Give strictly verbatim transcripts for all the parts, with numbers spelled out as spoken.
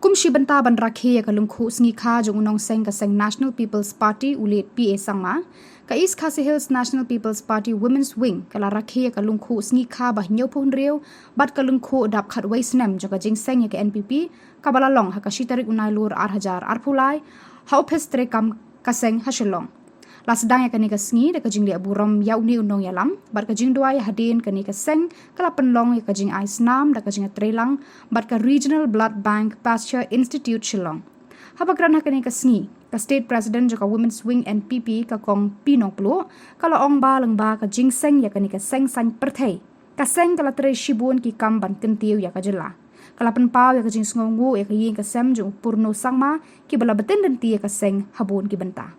Kum shi bynta ban rakhe ïa ka lyngkhuh sngi kha jong u nongseng ka seng National People's Party u late P A Sangma, ka East Khasi Hills National People's Party Women's Wing ka la rakhe ïa ka lyngkhuh sngi kha ba hynñiewphew hynriew bad ka lyngkhuh dap khatwei snem jong ka jingseng ïa ka N P P, kaba la long ha ka shi tarik u Nailur ar hajar arphew lai ha ophis treikam ka seng ha Shillong. La sdang ïa kane ka sngi da ka jingleh burom ïa une u nongïalam bad ka jingduwai hadien kane ka seng ka la pynlong ïa ka jingai snam da ka jingtreilang bad ka Regional Blood Bank Pasteur Institute Shillong. Haba kren ha kane ka sngi, ka State President jong ka Women's Wing N P P ka Kong Pi Nongpluh ka la ong ba lyngba ka jingseng ïa kane ka seng saiñ pyrthei, ka seng ka la trei shibun ki kam ban kyntiew ïa ka jylla. Ka la pynpaw ïa ka jingsngewnguh ïa ka ïing ka sem jong u Purno Sangma kiba la btin lynti ïa ka seng ha bun ki bynta.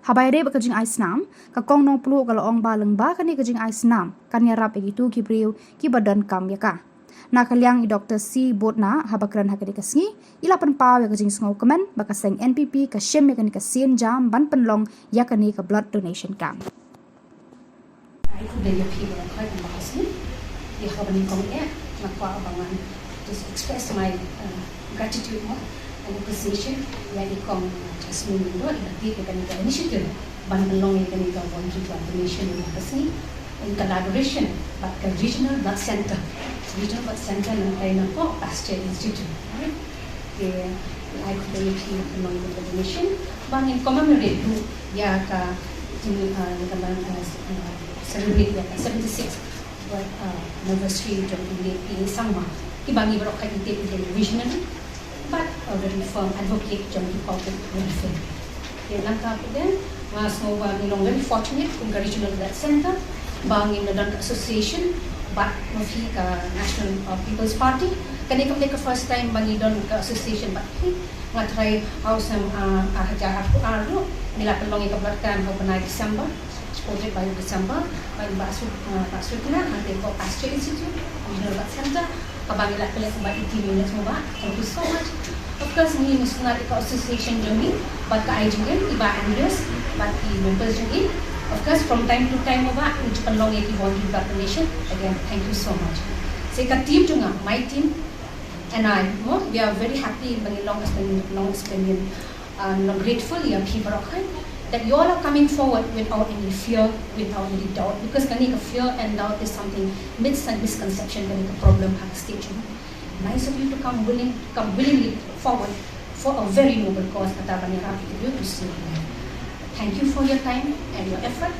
Haba ïadei bad ka jingai snam, ka Kong Nongpluh ka la ong ba lyngba kane ka jingai snam kan ïarap ïa kito ki briew kiba donkam ïa ka. Na ka liang i Doctor C Botna, haba kren ha kane ka sngi, i la pynpaw ïa ka jingsngewkmen ba ka seng N P P ka shim ïa kane ka sienjam ban pynlong ïa kane ka blood donation camp. Ai khublei ïa phi baroh kawei, ïa phi baroh kawei. Ïa kaba nyngkong eh nga kwah ba ngan just express my, uh, gratitude mo and appreciation ïa i Kong Jasmine Lyngdoh iba take ïa kane ka initiative ban pynlong ïa kane ka voluntary blood donation ïa ka sngi in collaboration bad ka Regional Blood Center. Regional Blood Center nangta na ka Pasteur Institute. Te ai khublei ïa phi ban pynlong ïa ka donation ba ngin commemorate ruh ïa ka jing, uh, ïa ka, uh, uh, celebrate ïa ka seventy-sixth birth, uh, anniversary jong u late P A Sangma, kiba ngi baroh kawei ngi tip u dei u visionary bad a very firm advocate jong ki public welfare. Te nangta pat nga sngew ba ngi long very fortunate kum ka Regional Blood Center ba ngin da don ka association bad ma phi ka National, uh, People's Party. Kane kam dei ka first time ba ngi don ka association bad phi. Nga trai ha u snem, uh, ar hajar arphew ar ruh ngi la pynlong ïa ka blood camp ha u bnai December, supported by December, by Bah Suk, uh, Bah Sukna, ha ka Pasteur Institute, Regional Blood Center, kaba ngi la collect about eighty units mo bah. Thank you so much. Of course ngi, ngi sngewbha ïa ka association jong ngi bad ka I G M, i Bah Andreas bad ki members jong ngi. Of course from time to time mo bah ngi ju pynlong ïa ki voluntary blood donation. Again, thank you so much. Sa ka team jong nga, my team and I, mo, we are very happy ba ngi long experience, long experience, uh, long grateful ïa phi baroh kawei that you all are coming forward without any fear, without any doubt, because kane ka fear and doubt is something, myths and misconception, kane ka problem ha ka state jong ngi. Nice of you to come willing, come willingly forward for a very noble cause, kata ban ïarap ïa ki briew to save life. Thank you for your time and your effort,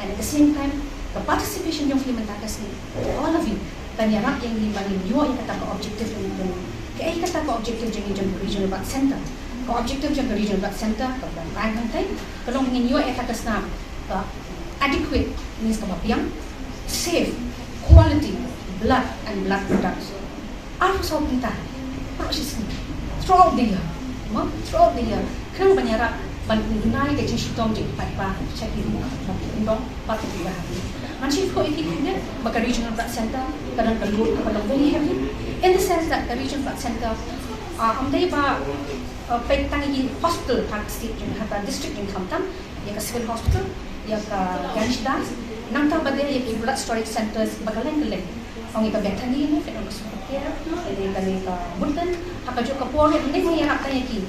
and at the same time ka participation jong phi mynta ka sngi, all of you, kan ïarap ïa ngi ban ïoh ïa kata ka objective jong ngi. Kaei kata ka objective jong ngi jong ka Regional Blood Center? Ka objective jong ka Regional Blood Center, ka ban ban hangtai, ka long ngin ïoh ïa kata ka snam ka adequate, means kaba biang, safe, quality blood and blood products. Arphew saw kynta baroh shi sngi, throughout the year, mo, throughout the year, khnang ban ïarap ban nai ka jingshitom jong ki paidbah sha ki ruh ba ki kyndong bad ki bah. Ngan shu ïathuh ïa phi khublei ba ka Regional Blood Center ka don ka load kaba long very heavy, in the sense that ka Regional Blood Center, uh, ym dei ba, uh, peit tang ïa ki hospital ha ka state jong, ha ka district jong ngi, khamtam ïa ka Civil Hospital, ïa ka Ganesh Das, nangta ba dei ïa ki blood storage centers ba kylleng kylleng. Ong ïa ka Bethany ne, Faith Only Gospel Care, ïa kane ka Woodland, ha kajuh ka por ruh ngi ïarap tang ïa ki.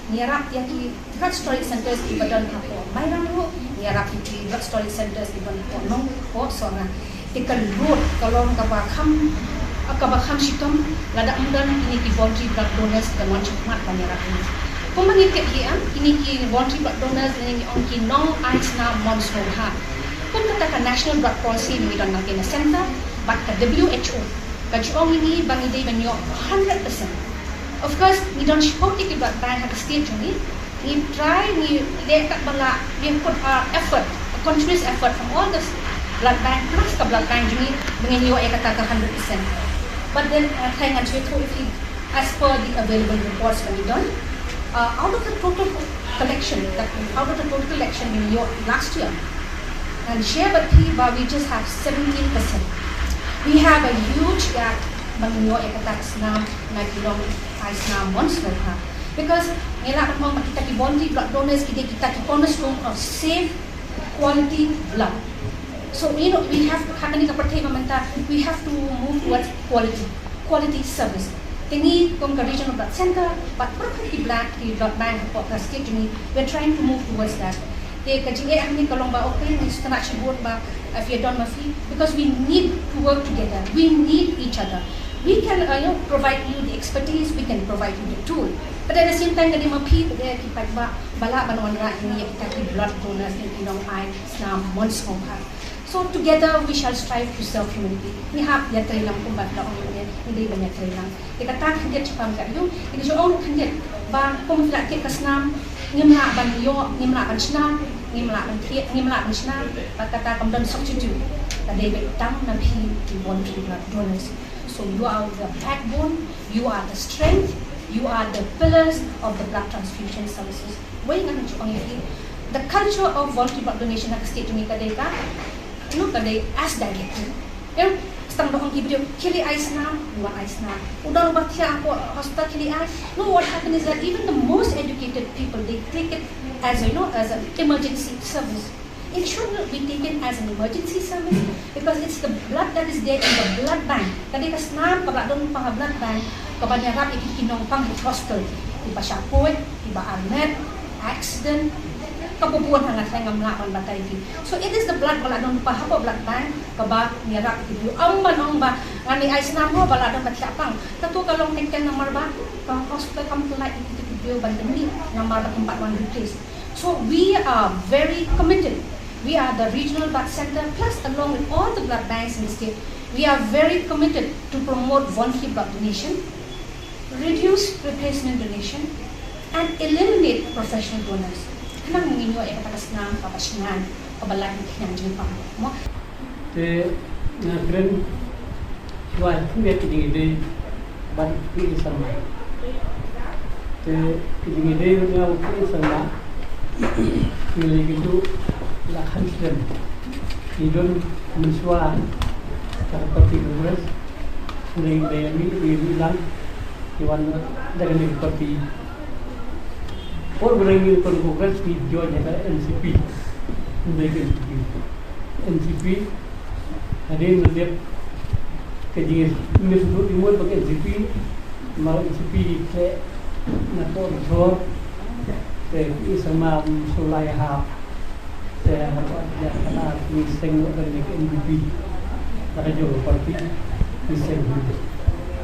Ngi ïarap ïa ki blood storage centers kiba don hapoh Mairang ruh, ngi ïarap ïa ki blood storage centers kiba don hapoh Nongpoh, Sohra. Te ka load ka long kaba kham, kaba kham shitom lada ym don kine ki voluntary blood donors kiba wan shakhmat ban ïarap ïa ngi. Kumba ngi tip hi, em, kine ki voluntary blood donors lane ngi ong ki nongai snam mon sngewbha. Kum kata ka National Blood Policy ba ngi don nangta na centre bad ka W H O ka ju ong ïa ngi ba ngi dei ban ïoh hundred percent. Of course ngi don shiphew tylli ki blood bank ha ka state jong ngi. Ngi try, ngi leh katba lah, we put our effort, a continuous effort from all the blood bank plus ka blood bank jong ngi ba ngin ïoh ïa kata ka hundred percent. But then, uh, tharai ngan shu ïathuh ïa phi, as per the available reports ba ngi don, uh, out of the total collection, that, out of the total collection ba ngi ïoh last year, ngan share bad phi ba we just have seventeen percent. We have a huge gap ba ngin ïoh ïa kata ka snam na ki nongai snam mon sngewbha. Because ngi lah ban ong ba kita ki voluntary blood donors ki dei kita ki cornerstone of safe quality blood. So, you know, we have, ha kane ka pyrthei ba mynta, we have to move towards quality, quality service. Te ngi kum ka Regional Blood Center bad pyrkhat ki blood, ki blood bank hapoh ka state jong ngi, we're trying to move towards that. Te ka jingeh hangne ka long ba, okay, ngi sngewtynnat shibun ba, uh, phi don ma phi, because we need to work together. We need each other. We can, uh, you know, provide you the expertise, we can provide you the tool. But at the same time, ka dei ma phi, ka dei ki paidbah ba lah ban wanrah ïa ngi, ïa kita ki blood donors, ïa ki nongai snam mon sngewbha. So together we shall strive to serve humanity. Ngi hap ïatreilang kumba la ong mynne, ngi dei ban ïatreilang. Te kata khyndiat shaphang ka ïing, ngi ju ong khyndiat ba kum phi la thied ka snam, ngim lah ban ïoh, ngim lah ban shna, ngim lah ban thied, ngim lah ban shna, ba kata kam don substitute. Ka dei beit tang na phi ki voluntary blood donors. So you are the backbone, you are the strength, you are the pillars of the blood transfusion services. Wei ngan ju ong ïa phi, the culture of voluntary blood donation ha ka state jong ngi ka dei ka, you know, ka dei as directed. You know, tang da ong ki briew, khie leit ai snam, u wan ai snam. U don uba thiah hapoh hospital, khie leit ai. No, what happened is that even the most educated people, they take it as a, you know, as an emergency service. It should not be taken as an emergency service because it's the blood that is there in the blood bank. Ka dei ka snam kaba la don lypa ha blood bank, kaban ïarap ïa ki, ki nongpang ha hospital. Kiba shah koit, kiba armet, accident, ka bun bun, ha nga trai ngam lah ban batai ïa ki. So it is the blood ba la don lypa hapoh blood bank kaba ïarap ïa ki briew. Ym ban ong ba ngan leit ai snam mo ba la don ba thiah pang. Kato ka long teng teng namar ba ka hospital kam pynlait ïa kita ki briew ban pynmih namar ba kam pat wan replace. So we are very committed. We are the regional blood center, plus along with all the blood banks in the state, we are very committed to promote voluntary blood donation, reduce replacement donation, and eliminate professional donors. Khnang ba ngin ïoh ïa kata ka snam kaba shngaiñ, kaba lait na ka khñiang jingpang. Mo? Te nga kren shuwa shuwa ïa ki jingïadei bad u P A Sangma. Te ki jingïadei bad nga u P A Sangma, ngi la ïakynduh la khan snem. Ngi don mynshuwa ha ka party Congress. Hynrei ngi la ïamih, ïamih lang, ngi wan da kane ka party. Por ba ngi don Congress ngi join ha ka N C P. Ngi ka N C P. N C P, hadien ba dep ka jingïasngewthuh jingmut bad ka N C P, namar N C P ki treh na ka bor, te ki Sangma ym sngewlai hap. Te haba ïa ka ngi seng bad ka N P P, la ka jong ka party ngi seng.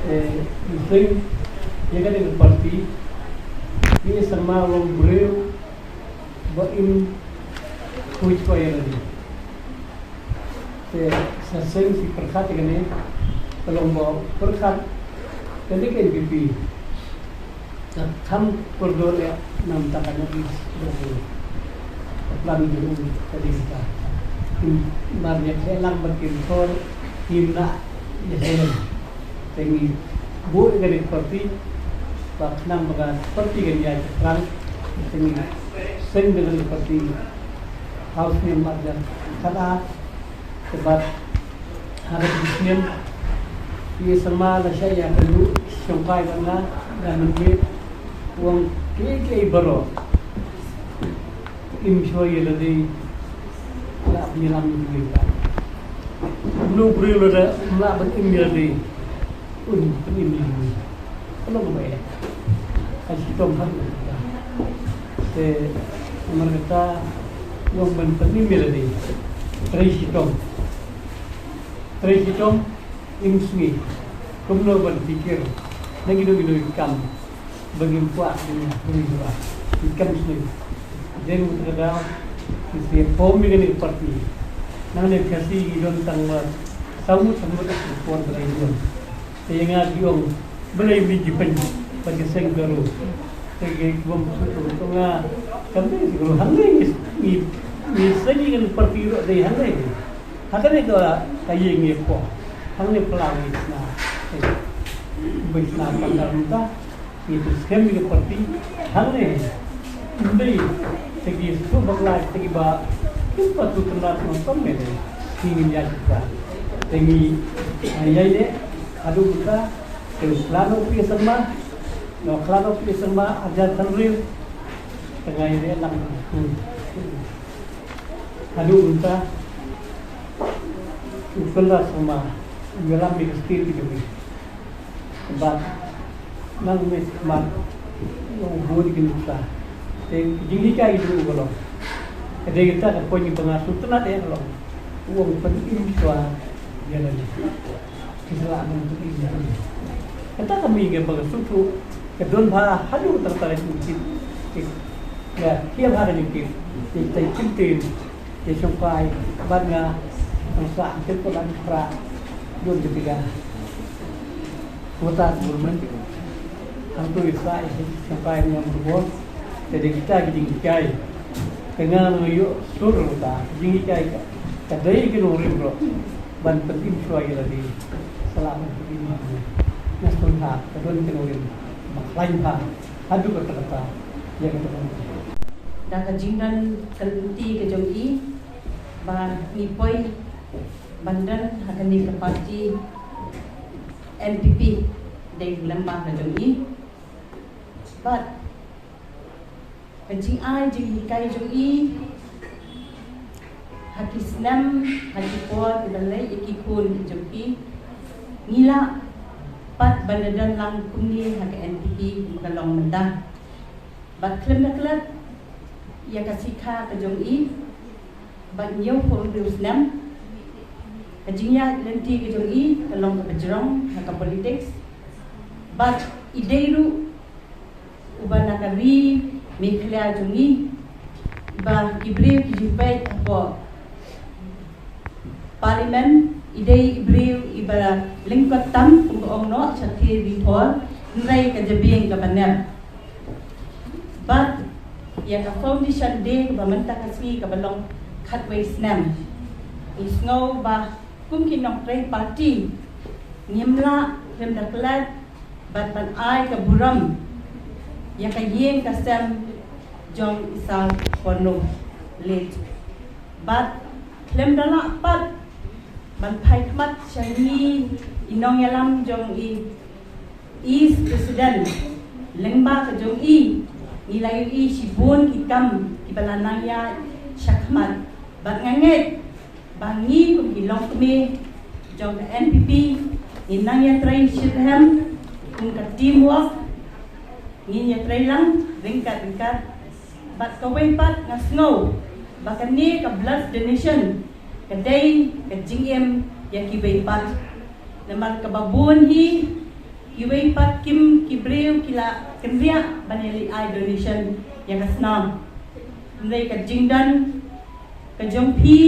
Te ngi seng ïa ka dei ka party, ki Sangma long briew ba im khuid ba ïa lade. Te sa seng shi pyrkhat ïa kane, ka long ba pyrkhat ka dei ka N P P. Ka kham kordor ïa namar ta ka North East ba ka plan jong u ka dei ka. Mar ïa khleh lang ba kin thor, kin na ïa seng. Te ngi buh ïa kane ka party ba khnang ba ka party kan ïaid shaphrang. Te ngi seng da kane ka party ha u snem ar hajar khatar. Te bad ha kata ka snem, i Sangma la shah ïakynduh shongkai bad nga, da mynmiet, u ong kiei kiei baroh im shuwa ïa lade, lah ban ïalam ïa lade. Kumno briew lada ym lah ban im ïa lade, un pynim ïa lade. Ka long kaba eh. Ka shitom ha u. Te namar kata u ong ban pynim ïa lade. Trei shitom. Trei shitom, im sngi. Kumno ban pyrkhat na kino kino ki kam ba ngim kwah ban ïa pynlong, ki kam sngi. Dei na kata ka daw ngi sa form ïa kane ka party. Nangne Khasi ngi don tang ma saw ngut, saw ngut ka por ba ngi don. Te nga ki ong balei mi ji pyn ba ki seng Garo. Te ki bym sngewthuh, to nga kam dei Garo, hangne ngi, ngi, ngi seng ïa kane ka party ruh dei hangne. Ha kane ka, ka ïing ïa pho. Hangne pla ngi sna. Te ngi sna pynban mynta. Ngi tu skhem ïa ka party hangne. Ym dei te ki sngewbha bakla, te kiba kim pat tu tynrat nongtong ne dei. Ngi ngin ïa shipra. Te ngi, ah, ïa ine haduh mynta te u khlano P A Sangma. Ngi khlano P A Sangma ar hajar khathynriew. Te nga ïa ine lang. Haduh mynta u Conrad Sangma u ïalam ïa ka state ka jong ngi. Bad Nang mih mat u bud ki nuksa. Te jinghikai ki jong u ka long. Ka dei kata ka point ba nga sngewtynnat ïa ka long. U ong pynim shuwa ïa lade. Ki sa lah ban pynim ïa lade. Kata ka mih ka ba ka sngewthuh. Ka don bha haduh kata ka jingkit. Ïa, ïa bha ka jingkit. Ïa, tai kim tim. Ïa shongkai bad nga nang sa tip ko lang pra. Don ketiga. Kota government. Hangtu ïa sa ïa shongkai nga merbor. Te dei kita ki jinghikai. Te nga nang ïoh sur kota jinghikai ka. Ka dei ki nongrim ruh. Ban pynim shuwa ïa lade. Sa lah ban pynim ïa lade. Nga sngewthuh ka don ki nongrim. Ba khlaiñ bha. Haduh katta katta. Ïa kata ka. Da ka jingdon ka lynti ka jong i ba ngi poi ban don ha kane ka party N P P dei ka lem bad ka jong i. Bad ka jingai jinghikai jong i ha ki snem, ha ki por kiba leit ïa ki khun ki jong i. Ngi lah pat ban da don lang kumne ha ka N P P kumba ka long mynta. Bad khlem da klet ïa ka sikha ka jong i bad hynñiewphew hynriew snem. Ka jingïaid lynti ka jong i ka long kaba jrong ha ka politics. Bad i dei ruh uba na ka ri Meghalaya jong i, ba ki briew ki ju peit hapoh Parliament, i dei i briew iba lyngkot tam kumba ong noh sha thir ri thor, hynrei ka jabieng kaba nep. Bad ïa ka Foundation Day kaba mynta ka sngi kaba long khatwei snem. Ngi sngew ba kum ki nongtrei party ngim lah khlem da klet bad ban ai ka burom ïa ka ïing ka sem jong i Sir Pornuh Late. Bad khlem da lah pat ban phai khmat sha ngi i nongïalam jong i East President, lyngba ka jong i ngi la ïohi shibun ki kam kiba la nang ïaid sha khmat. Bad nga ngeit ba ngi kum ki longkmie jong ka N P P ngin nang ïatrei shitrhem kum ka teamwork, ngin ïatrei lang ryngkat ryngkat. Bad kawei pat nga sngew ba kane ka blood donation ka dei ka jingim ïa kiwei pat. Namar kaba bun hi kiwei pat kim ki briew ki la kynriah ban ïaleh ai donation ïa ka snam. Hynrei ka jingdon ka jong phi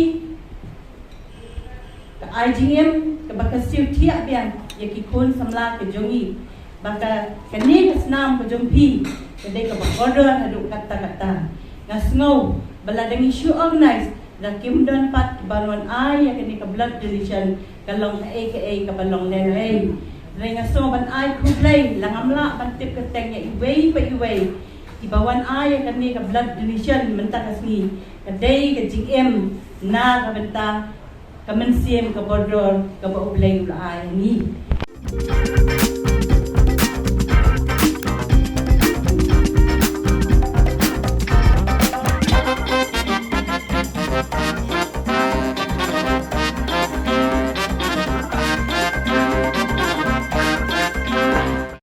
ka ai jingim kaba ka siew thiah biang ïa ki khun samla ka jong i. Ba ka kane ka snam ka jong phi ka dei kaba kordor haduh katta katta. Nga sngew ba lada ngi shu organize da kim don pat kiban wan ai ïa kane ka blood donation ka long kaei kaei kaba long lehnohei. Hynrei nga sngew ban ai khublei la ngam lah ban tip kyrteng ïa iwei pa iwei kiba wan ai ïa kane ka blood donation mynta ka sngi. Ka dei ka jingim na ka bynta ka mynsiem ka bordor kaba U Blei u la ai ïa ngi.